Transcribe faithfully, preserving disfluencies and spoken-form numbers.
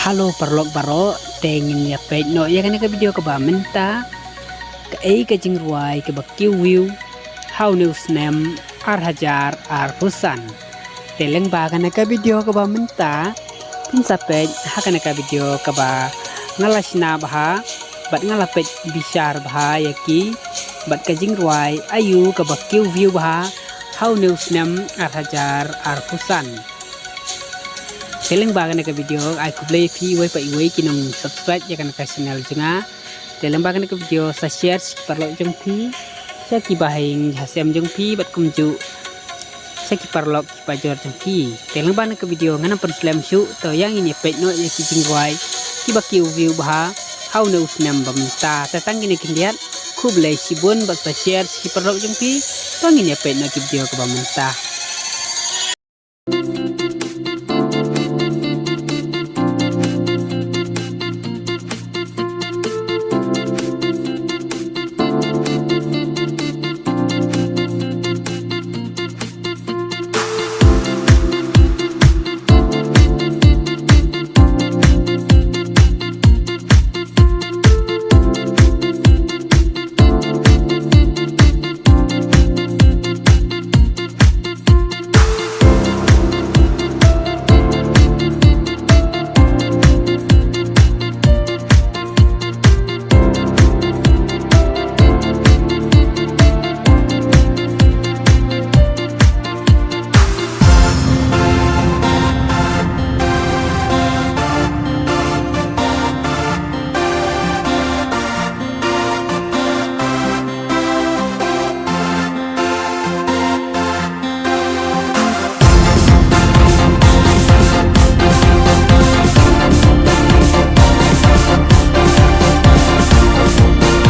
Hello paralok baroh, te ngin ïa peit noh ïa kane ka video kaba mynta, kaei ka jingrwai kaba kiew view ha une u snem ar hajar arphew san. Te lyngba kane ka video kaba mynta, phin sa peit ha kane ka video kaba nga la shna bha bad nga la peit bishar bha ïa ki, bad ka jingrwai aïu kaba kiew view bha ha une u snem ar hajar arphew san. Te lyngba kane ka video, ai khublei ïa phi iwei pa iwei ki nong subscribe ïa kane ka channel jong nga. Te lyngba kane ka video, sa share sha ki paralok jong phi, sha ki bahaïing hasem jong phi bad kumjuh sha ki paralok ki pajor jong phi. Te lyngba kane ka video ngan ym pynslem shuh, to ïa ngin ïa peit noh ïa ki jingrwai kiba kiew view bha ha une u snem ba mynta. Te tang kine khyndiat, khublei shibun bad sa share sha ki paralok jong phi. To ngin ïa peit noh ki video kaba mynta.